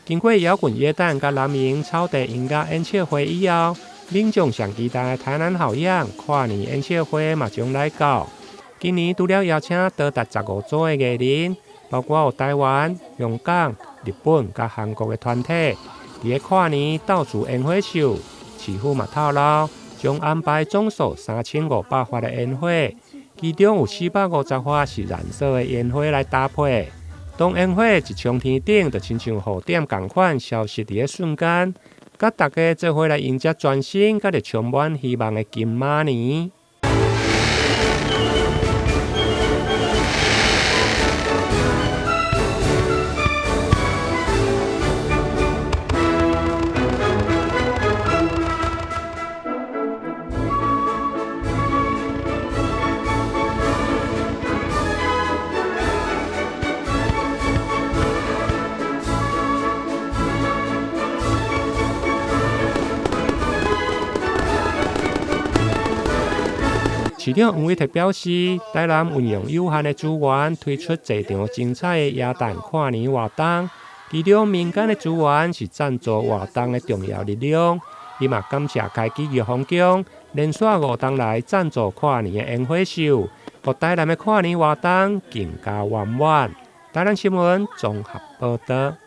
經過搖滾耶誕佮南營草地音樂演唱會以後，民眾上期待的台南好樣跨年演唱會嘛將來到。今年除了邀請多達15組的藝人，包括有台灣、香港、日本佮韓國的團體，佇咧跨年倒數煙火秀，市府嘛透露將安排總數3500發的煙火，其中有450發是燃燒的煙火來搭配。當煙火一衝天頂，就親像雨點仝款消失佇咧瞬間，佮大家做伙來迎接全新佮充滿希望的金馬年。市長黃偉哲表示，台南運用有限的資源推出濟場精彩的耶誕跨年活動，其中民間的資源是贊助活動的重要力量。伊嘛感謝開基玉皇宮連續5冬來贊助跨年的煙火秀，予台南的跨年活動更加圓滿。台南新聞綜合報導。